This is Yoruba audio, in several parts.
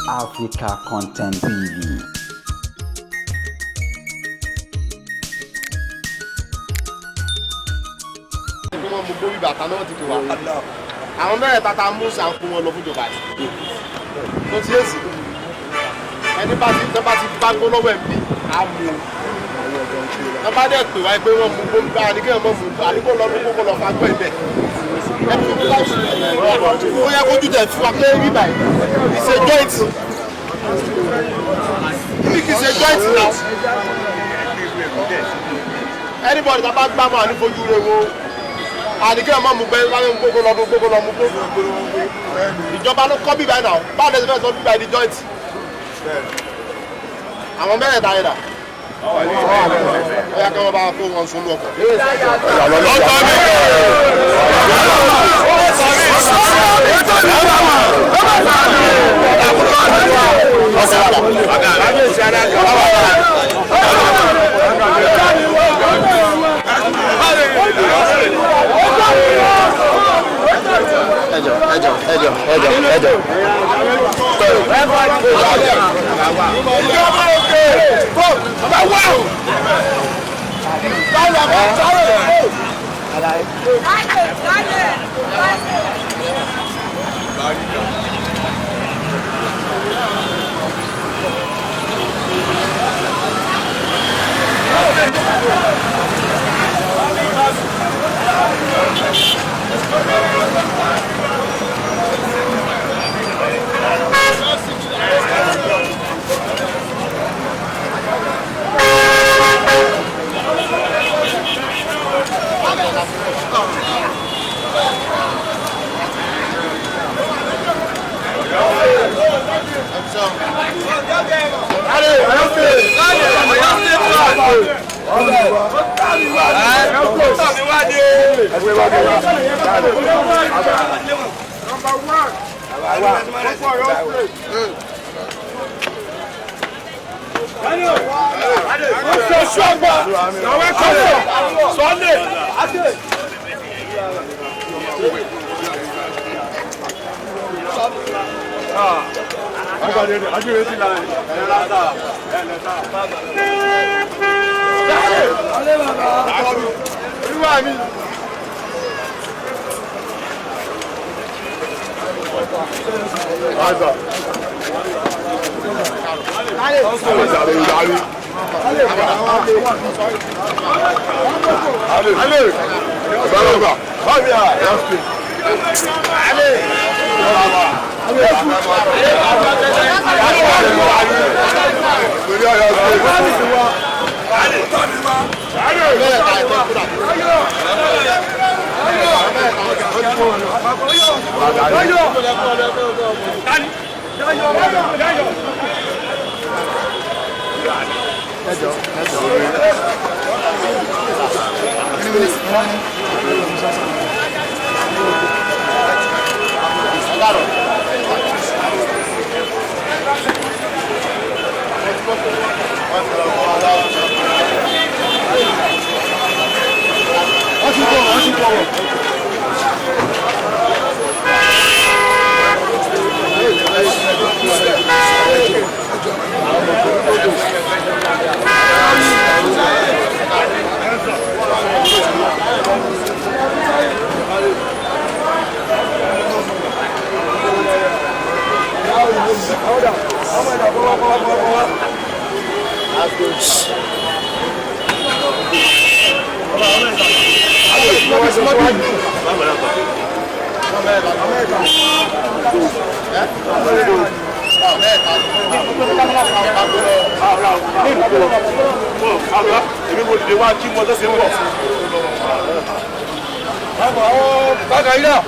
Africa Content TV. Pé wọ́n mú gbórí bàtà náà ti pè wá. Àwọn mẹ́rẹ̀ẹ́ta ta mú sàǹkó wọn lọ fún ìjọba yìí. Tó ti èsì. Ẹni bá ti tẹ́ bá ti bá gbó lọ́wọ́ ẹ̀ bí á mú un. Tọ́ bá dẹ̀ pè wáyé pé wọ́n mú gbó bá àníkẹ́ mọ́ mú àníkó lọ lóko kó lọ fa gbọ́ ibẹ̀. Ó yẹ kójú tẹ̀ fún wa pé bíbà yìí. It's a joint. Ibi kì í ṣe joint now. Anybody tá bá gbá mọ́ àní fojú rẹ̀ wo àníkẹ́ ọmọ mu gbẹ wáyé ń gbógbó lọ́dún gbógbó lọ́mú gbó. Ìjọba ló kọ́ bíbá náà, báwo lè ṣe fẹ́ sọ bíbá di joint? Àwọn mẹ́rẹ̀ẹ̀ta yẹn dà. Ó yá kí wọ́n bá kó wọn sunu ọkọ̀. Ẹjọ ẹjọ ẹjọ ẹjọ ẹjọ. Ìjọba òkè kó bàbá wà ó. Báwo la sáré o? Olúwa mi. Èmi mo dìde wá kí mo tó ṣe ń bọ̀. Bákan yìí náà.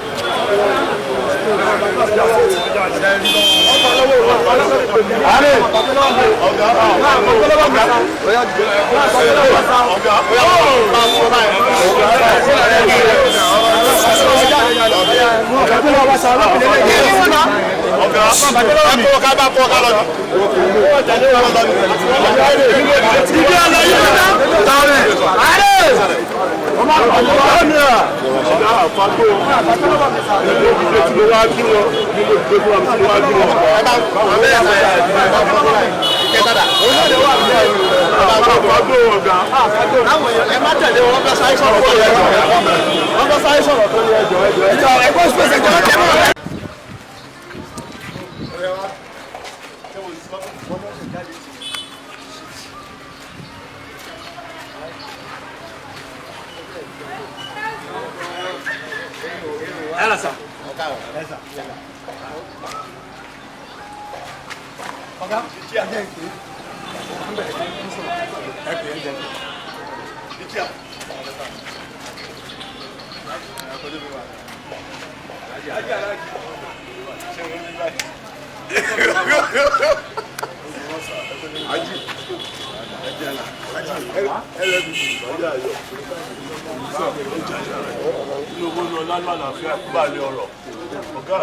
Ẹ kó ká bá kó ká lọ. Ibi àlàyé náà. Ẹ má tẹ̀lé wọn fẹ́ sáyé sọ̀rọ̀ tó yẹ jọ. Wọ́n fẹ́ sáyé sọ̀rọ̀ tó yẹ jọ. Ẹgbẹ́ space ẹ̀jọ̀ lọ́tẹ̀ mọ́.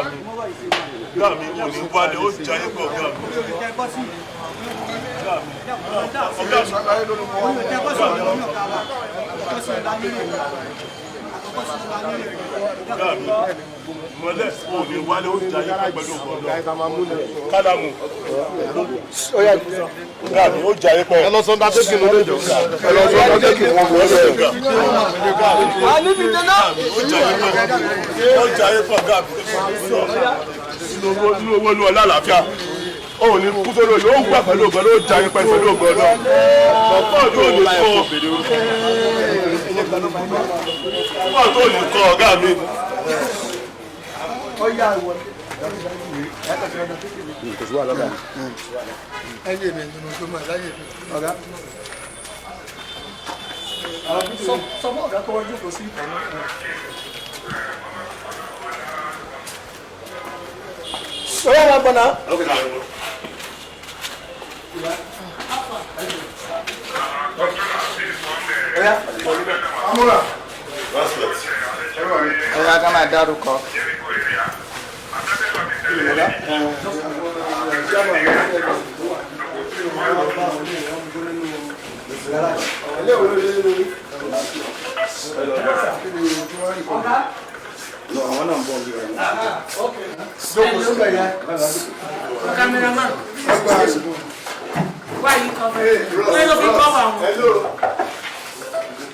Ọ̀gá mi ò ní wálé, ó jayé pé ọ̀gá mi. Ọ̀gá mi mọ̀lẹ́ ò ní wálé, ó jayé pé pẹ̀lú ọ̀gá kálámù. Ọ̀gá mi ó jayé pé. Ẹ lọ sọ ndá tẹ́kì ló lẹ́jọ́. Ẹ lọ sọ ndá tẹ́kì wọn wọ́n lẹ́. Ó jayé pé, ó jayé pé ọ̀gá mi. Inú owó inú ọlá àlàáfíà. Ó ní kú sórí oyè, ó gbà pẹ̀lú ògbọ́n, ó jayé pẹ̀lú ògbọ́n náà. Ọ̀pọ̀ tó lè kọ́. Ọ̀pọ̀ tó lè kọ́ ọ̀gá mi. Sọ fún ọ̀gá kó wọ́n jókòó sí ìtàn náà. Oya ma gbọ́n náà. Oya ká máa dárúkọ. Cameraman. Why you cover? Why you cover?